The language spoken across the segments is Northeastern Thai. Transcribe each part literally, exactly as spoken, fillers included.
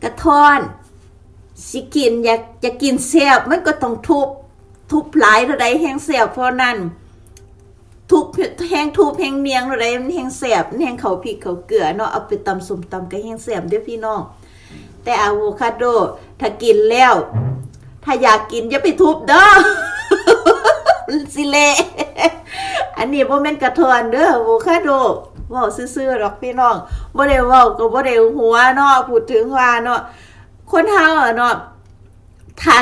กระท้อน สิกิน อยากจะกินแซ่บ มันก็ต้องทุบ ทุบหลายเท่าใดแฮงแซ่บเท่านั้น ทุบแฮง ทุบแฮงเนียงเท่าใดมันแฮงแซ่บ มันแฮงเข้าพริกเข้าเกลือเนาะ เอาไปตำส้มตำก็แฮงแซ่บเด้อพี่น้อง แต่อะโวคาโด ถ้ากินแล้ว ถ้าอยากกินอย่าไปทุบเด้อ มันสิเละ อันนี้บ่แม่นกระท้อนเด้อ อะโวคาโด เว้าซื่อๆดอกพี่น้อง บ่ได้เว้าก็บ่ได้หัวเนาะ พูดถึงว่าเนาะ คนเฮาอะเนาะ ถ้า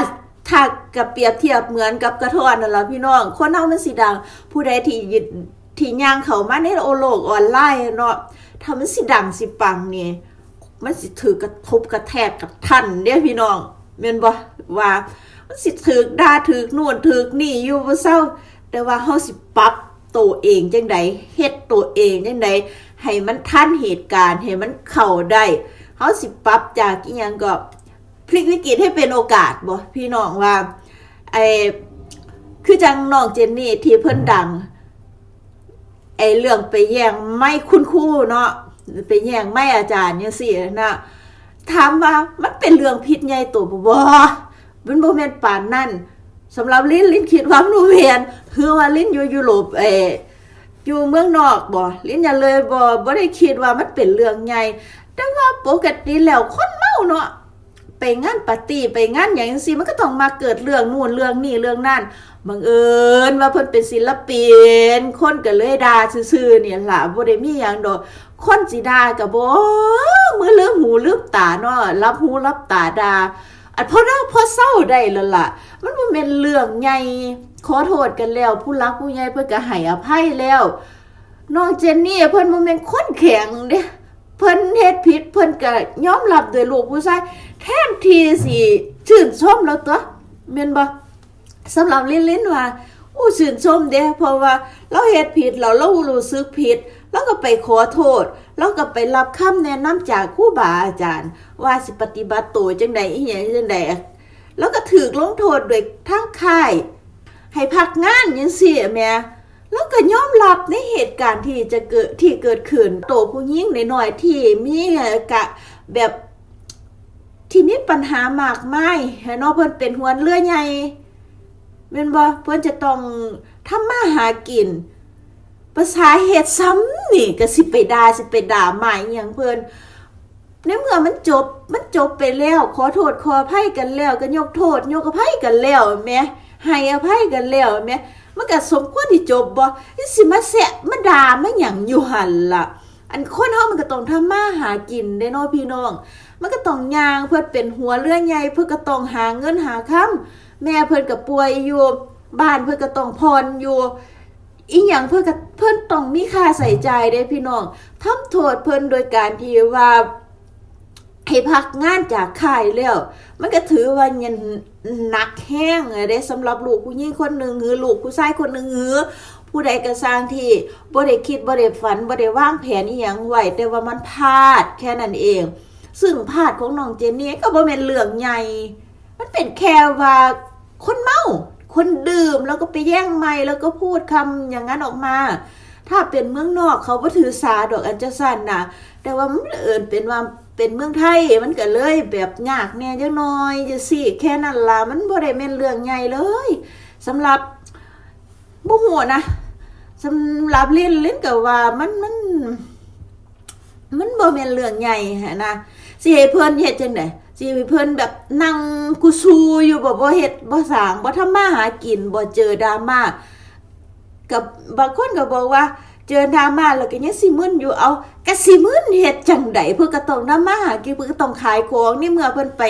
ถ้าก็เปรียบเทียบเหมือนกับกระท้อนนั่นล่ะพี่น้อง คนเฮามันสิดัง ผู้ใดที่ยึด ที่ย่างเข้ามาในโลกออนไลน์เนาะ ถ้ามันสิดังสิปังนี่ มันสิถืกกระทบกระแทกกระทันเด้พี่น้อง แม่นบ่ ว่ามันสิถืกด่าถืกนู่นถืกนี่อยู่บ่เซา แต่ว่าเฮาสิปรับตัวเองจั่งใด เฮ็ดตัวเองจั่งใด ให้มันทันเหตุการณ์ ให้มันเข้าได้ เฮาสิปรับจากอิหยังก็ พลิกวิกฤตให้เป็นโอกาสบ่ พี่น้องว่า ไอ้ คือจั่งน้องเจนนี่ที่เพิ่นดัง ไอ้เรื่องไปแย่งไมค์คุณครูเนาะ ไปแย่งไมค์อาจารย์จั่งซี้นะ ถามว่ามันเป็นเรื่องผิดใหญ่โตบ่ บ่ มันบ่แม่นปานนั้น สำหรับลิน ลินคิดว่ามันบ่แม่น คือว่าลินอยู่ยุโรป เอ่อ อยู่เมืองนอกบ่ ลินก็เลยบ่ บ่ได้คิดว่ามันเป็นเรื่องใหญ่ แต่ว่าปกติแล้วคนเมาเนาะ ไปงานปาร์ตี้ ไปงานหยังจั่งซี้ มันก็ต้องมาเกิดเรื่องนู่นเรื่องนี่เรื่องนั่น บังเอิญว่าเพิ่นเป็นศิลปิน คนก็เลยด่าซื่อๆนี่ล่ะ บ่ได้มีหยังดอก คนสิด่าก็บ่ มือลืมหูลืมตาเนาะ หลับหูหลับตาด่า อันพอเราพอเซาได้แล้วล่ะ มันบ่แม่นเรื่องใหญ่ ขอโทษกันแล้ว ผู้หลักผู้ใหญ่เพิ่นก็ให้อภัยแล้ว น้องเจนนี่เพิ่นบ่แม่นคนแข็งเด้ เพิ่นเฮ็ดผิด เพิ่นก็ยอมรับโดยลูกผู้ชาย แทนที่สิชื่นชมแล้วตัว แม่นบ่ สำหรับลิน ลินว่า อู้ ชื่นชมเด้ เพราะว่าเราเฮ็ดผิดแล้ว เรารู้สึกผิด เราก็ไปขอโทษ เราก็ไปรับคำแนะนำจากครูบาอาจารย์ ว่าสิปฏิบัติตัวจั่งใด อีหยังจั่งใด แล้วก็ถูกลงโทษโดยทางค่าย ให้พักงานจั่งซี้แหม แล้วก็ยอมรับในเหตุการณ์ที่จะเกิด ที่เกิดขึ้น โตผู้หญิงน้อยๆที่มีกะแบบ ที่มีปัญหามากมายเนาะ เพิ่นเป็นหัวเรือใหญ่ แม่นบ่ เพิ่นจะต้องทำมาหากิน ภาษาเฮ็ดซ้ำนี่ก็สิไปด่า สิไปด่าหมายอิหยังเพิ่น ในเมื่อมันจบ มันจบไปแล้ว ขอโทษขออภัยกันแล้ว ก็ยกโทษยกอภัยกันแล้วแหม ให้อภัยกันแล้วแหม มันก็สมควรที่จบบ่ สิมาแซะมาด่ามาหยังอยู่หั่นล่ะ อันคนเฮามันก็ต้องทำมาหากินเด้เนาะพี่น้อง มันก็ต้องย่าง เพิ่นเป็นหัวเรือใหญ่ เพิ่นก็ต้องหาเงินหาคำ แม่เพิ่นก็ป่วยอยู่ บ้านเพิ่นก็ต้องผ่อนอยู่ อีหยังเพิ่นก็ เพิ่นต้องมีค่าใช้จ่ายเด้พี่น้อง ทำโทษเพิ่นโดยการที่ว่า ให้พักงานจากค่ายแล้ว มันก็ถือว่าหนักแฮงเด้ สำหรับลูกผู้หญิงคนหนึ่ง หรือลูกผู้ชายคนหนึ่ง หรือผู้ใดก็ซ่างที่บ่ได้คิด บ่ได้ฝัน บ่ได้วางแผนอีหยังไว้ แต่ว่ามันพลาดแค่นั้นเอง ซึ่งพลาดของน้องเจนนี่ก็บ่แม่นเรื่องใหญ่ มันเป็นแค่ว่าคนเมา คนดื่ม แล้วก็ไปแย่งไมค์ แล้วก็พูดคำอย่างนั้นออกมา ถ้าเป็นเมืองนอกเขาบ่ถือสาดอกอันจั่งซั้นน่ะ แต่ว่ามันเอิ้นเป็นว่าเป็นเมืองไทย มันก็เลยแบบยากแหน่จักหน่อยจั่งซี้ แค่นั้นล่ะ มันบ่ได้แม่นเรื่องใหญ่เลย สำหรับ บ่ฮู้นะ สำหรับลิน ลินก็ว่ามัน มัน มันบ่แม่นเรื่องใหญ่หั้นนะ สิให้เพิ่นเฮ็ดจั่งใด สิให้เพิ่นแบบนั่งกุซูอยู่บ่ บ่เฮ็ดบ่สร้าง บ่ทำมาหากินบ่ เจอดราม่า กับบางคนก็บอกว่า เจอดราม่าแล้วก็ยังสิมึนอยู่ เอา ก็สิมึนเฮ็ดจั่งใด เพิ่นก็ต้องทำมาหากิน เพิ่นก็ต้องขายของ ในเมื่อเพิ่นไป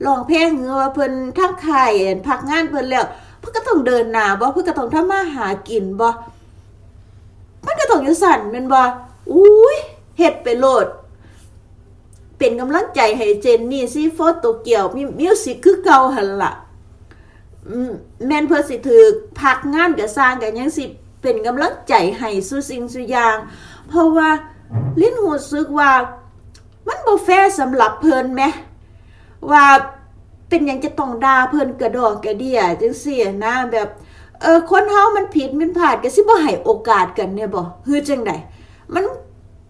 ร้องเพลง หรือว่าเพิ่นทางค่ายพักงานเพิ่นแล้ว เพิ่นก็ต้องเดินหน้าบ่ เพิ่นก็ต้องทำมาหากินบ่ มันก็ต้องจั่งซั้นแม่นบ่ อุ้ย เฮ็ดไปโลด เป็นกำลังใจให้เจนนี่ ซีโฟร์ โตเกียว มิ มิวสิกคือเก่าหั่นล่ะ อืม แม่นเพิ่นสิถืกพักงานก็ซ่าง ก็ยังสิเป็นกำลังใจให้ซุสิ่งซุอย่าง เพราะว่าลินรู้สึกว่ามันบ่แฟร์สำหรับเพิ่นแหม ว่าเป็นหยังจะต้องด่าเพิ่นกระดอกกระเดี้ยจั่งซี้นะ แบบ เออ คนเฮามันผิดมันพลาด ก็สิบ่ให้โอกาสกันแหน่บ่ คือจั่งใด มัน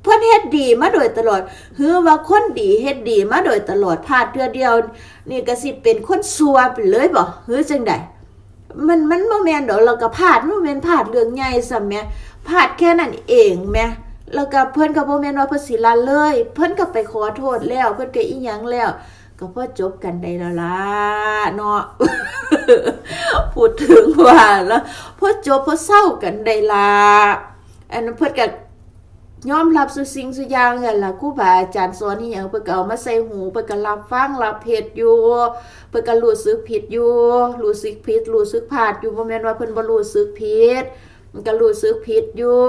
เพิ่นเฮ็ดดีมาโดยตลอด หรือว่าคนดีเฮ็ดดีมาโดยตลอด พลาดเทื่อเดียวนี่ก็สิเป็นคนชั่วไปเลยบ่ หรือจั่งใด มัน มันบ่แม่นดอก แล้วก็พลาด มันบ่แม่นพลาดเรื่องใหญ่ซ้ำแหม พลาดแค่นั้นเองแหม แล้วก็เพิ่นก็บ่แม่นว่าเพิ่นสิละเลย เพิ่นก็ไปขอโทษแล้ว เพิ่นก็อีหยังแล้ว ก็พอจบกันได้แล้วล่ะเนาะ พูดถึงว่าแล้ว พอจบ พอเซากันได้ล่ะ อันนั้นเพิ่นก็ ยอมรับซุสิ่งซุอย่างนั่นล่ะ ครูบาอาจารย์สอนอีหยัง เพิ่นก็เอามาใส่หู เพิ่นก็รับฟังรับเฮ็ดอยู่ เพิ่นก็รู้สึกผิดอยู่ รู้สึกผิด รู้สึกพลาดอยู่ บ่แม่นว่าเพิ่นบ่รู้สึกผิด มันก็รู้สึกผิดอยู่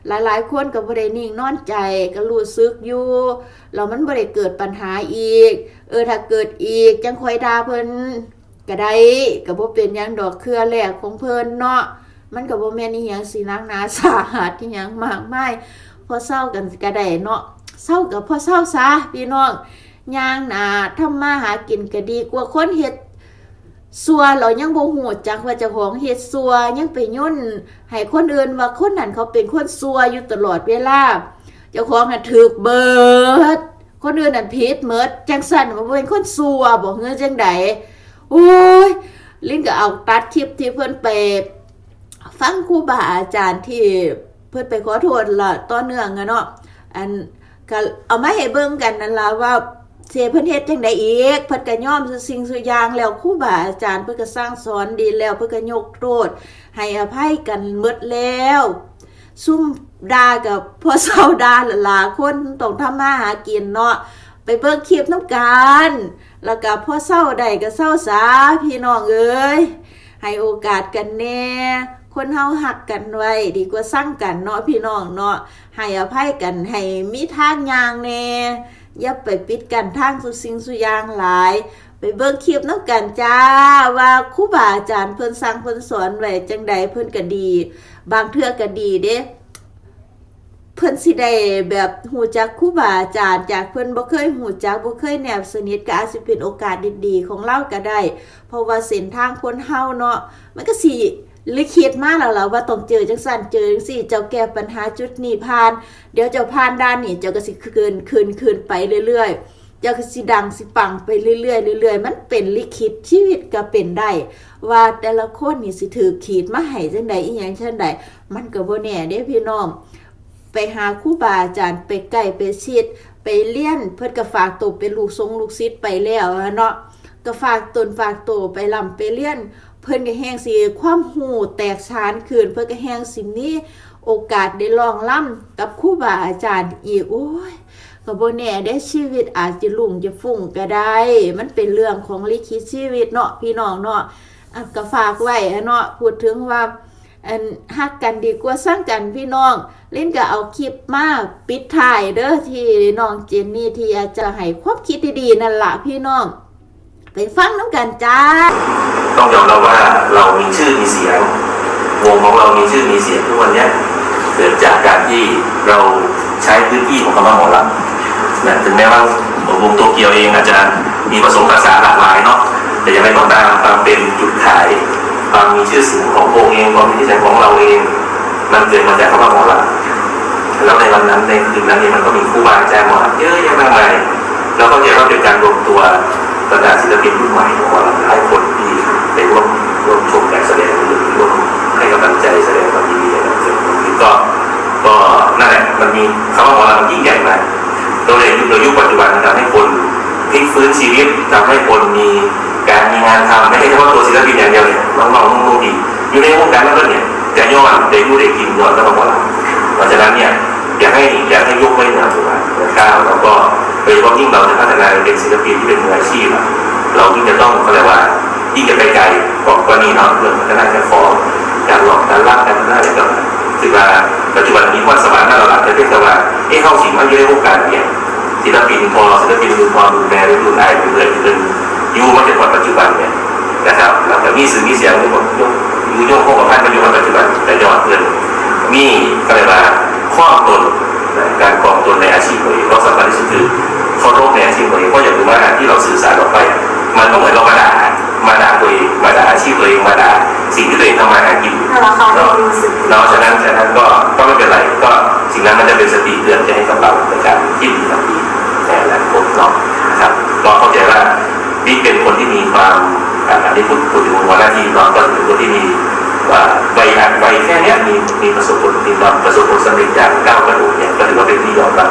หลายๆคนก็บ่ได้นิ่งนอนใจ ก็รู้สึกอยู่ แล้วมันบ่ได้เกิดปัญหาอีก เออ ถ้าเกิดอีก จั่งค่อยด่าเพิ่น ก็ได้ ก็บ่เป็นหยังดอก เครือแรกของเพิ่นเนาะ มันก็บ่แม่นอีหยังสิหนักหนาสาหัสอีหยังมากมาย พอเซากันก็ได้เนาะ เซาก็พอเซาซะพี่น้อง ย่างหน้าทำมาหากินก็ดีกว่าคนเฮ็ด ซั่ว แล้วยังบ่ฮู้จักว่าเจ้าของเฮ็ดซั่ว ยังไปโยนให้คนอื่นว่าคนนั้นเขาเป็นคนซั่วอยู่ตลอดเวลา เจ้าของน่ะถูกเบิด คนอื่นนั่นผิดหมด จั่งซั้นมันบ่เป็นคนซั่วบ่ หรือจั่งใด โอ้ย ลินก็เอาตัดคลิปที่เพิ่นไปฟังครูบาอาจารย์ที่เพิ่นไปขอโทษละต่อเนื่องอะเนาะ อันก็เอามาให้เบิ่งกันนั่นล่ะว่า สิให้เพิ่นเฮ็ดจั่งใดอีก เพิ่นก็ยอมซุสิ่งซุอย่างแล้ว ครูบาอาจารย์เพิ่นก็สั่งสอนดีแล้ว เพิ่นก็ยกโทษให้อภัยกันหมดแล้ว ซุมด่าก็พอเซาด่าละล่ะ คนต้องทำมาหากินเนาะ ไปเบิ่งคลิปนำกัน แล้วก็พอเซาได้ก็เซาซะ พี่น้องเอ้ย ให้โอกาสกันแหน่ คนเฮาฮักกันไว้ดีกว่าซังกันเนาะพี่น้องเนาะ ให้อภัยกัน ให้มีทางย่างแหน่ อย่าไปปิดกั้นทางซุสิ่งซุอย่างหลาย ไปเบิ่งคลิปนำกันจ้า ว่าครูบาอาจารย์เพิ่นสั่งเพิ่นสอนไว้จั่งใด เพิ่นก็ดี บางเทื่อก็ดีเด้ เพิ่นสิได้แบบฮู้จักครูบาอาจารย์ จากเพิ่นบ่เคยฮู้จัก บ่เคยแนบสนิท ก็อาจสิเป็นโอกาสดีๆของลาวก็ได้ เพราะว่าเส้นทางคนเฮาเนาะ มันก็สิลิขิตมาแล้วล่ะ ว่าต้องเจอจั่งซั้น เจอจั่งซี้ เจ้าแก้ปัญหาจุดนี้ผ่าน เดี๋ยวเจ้าผ่านด่านนี้ เจ้าก็สิขึ้น ขึ้น ขึ้นไปเรื่อยๆ เจ้าก็สิดังสิปังไปเรื่อยๆ เรื่อยๆ มันเป็นลิขิตชีวิตก็เป็นได้ ว่าแต่ละคนนี่สิถูกขีดมาให้จั่งใด อีหยังจั่งใด มันก็บ่แน่เด้พี่น้อง ไปหาครูบาอาจารย์ ไปใกล้ไปชิด ไปเรียน เพิ่นก็ฝากโตเป็นลูกสงลูกศิษย์ไปแล้วอะเนาะ ก็ฝากตนฝากโตไปร่ำไปเรียน เพิ่นก็แฮ่งสิความรู้แตกฉานขึ้น เพิ่นก็แฮ่งสิมีโอกาสได้ร้องรำกับครูบาอาจารย์อีก โอ้ย ก็บ่แน่เด้ ชีวิตอาจจะรุ่งจะฟุ้งก็ได้ มันเป็นเรื่องของลิขิตชีวิตเนาะพี่น้องเนาะ อ่ะ ก็ฝากไว้อะเนาะ พูดถึงว่า อันฮักกันดีกว่าซังกันพี่น้อง ลินก็เอาคลิปมาปิดท้ายเด้อ ที่น้องเจนนี่ที่อยากจะให้ความคิดดีๆนั่นล่ะพี่น้อง ไปฟังนำกันจ้า ต้องยอมรับว่าเรามีชื่อมีเสียง วงของเรามีชื่อมีเสียงทุกวันเนี้ยเกิดจากการที่เราใช้พื้นที่ของคำว่าหมอลำนะ ถึงแม้ว่าวงโตเกียวเองอาจจะมีผสมผสานหลากหลายเนาะ แต่อย่างไรก็ตามความเป็นจุดขาย ความมีชื่อเสียงของวงเอง ความมีชื่อเสียงของเราเอง มันเกิดมาจากคำว่าหมอลำ แล้วในวันนั้นในคืนนั้นเนี่ยมันก็มีครูบาอาจารย์หมอลำเยอะแยะมากมาย แล้วก็เรียกว่าเป็นการรวมตัวบรรดาศิลปินรุ่นใหม่ของหมอลำหลายคนที่ไปร่วมร่วมชมการแสดงหรือร่วมให้กำลังใจแสดงความยินดีกับการแสดงของนี้ก็ก็นั่นแหละมันมีคำว่าหมอลำมันยิ่งใหญ่มากโดยในยุคปัจจุบันทำให้คนพลิกฟื้นชีวิตทำให้คนมีการมีงานทำไม่ใช่เฉพาะตัวศิลปินอย่างเดียวเนี่ยน้องๆนุ่งๆดีอยู่ในวงการมันก็เนี่ยจะย้อนได้รู้ได้กินย้อนแล้วก็หมอลำเพราะฉะนั้นเนี่ยอยากให้อยากให้ยกไว้เหนือหัวนะครับแล้วก็โดยเฉพาะยิ่งเราจะพัฒนาเป็นศิลปินที่เป็นมืออาชีพอะเรายิ่งจะต้องเขาเรียกว่ายิ่งจะไปไกลกว่านี้เนาะเรื่องพัฒนาการฟ้อนการร้องการรำการพัฒนาอะไรก็ถือว่าปัจจุบันมีความสามารถแล้วล่ะแต่เพียงแต่ว่าเอ๊ะเฮาสิมาอยู่ในวงการเนี่ยศิลปินพอศิลปินรุ่นพ่อรุ่นแม่หรือรุ่นอ้ายรุ่นเอื้อยรุ่นอยู่มาจนถึงปัจจุบันเนี่ยนะครับแล้วก็มีชื่อมีเสียงอยู่อยู่โยงคงกระพันมาอยู่มาปัจจุบันแต่ย้อนเพิ่นมีเขาเรียกว่าครองตนการครองตนในอาชีพตัวเองก็สำคัญที่สุดคือเคารพในอาชีพตัวเองเพราะอย่าลืมว่าที่เราสื่อสารออกไป มันก็เหมือนเรามาด่ามาด่าตัวเองมาด่าอาชีพตัวเองมาด่าสิ่งที่ตัวเองทำมาหากิน แต่ละครั้งที่รู้สึก เนาะฉะนั้นฉะนั้นก็ก็ไม่เป็นไรก็ สิ่งนั้นมันจะเป็นสติเตือนใจให้กับเราในการคิดดีทำดีในอนาคตเนาะนะครับก็เข้าใจว่าบิ๊กเป็นคนที่มีความอ่าอันนี้พูดพูดถึงหัวหน้าทีมเนาะก็ถือเป็นคนที่มีอ่าวัยอันวัยแค่เนี้ยมีมีประสบผลมีความประสบผลสำเร็จอย่างก้าวกระโดดเนี่ยก็ถือว่าเป็นที่ยอมรับ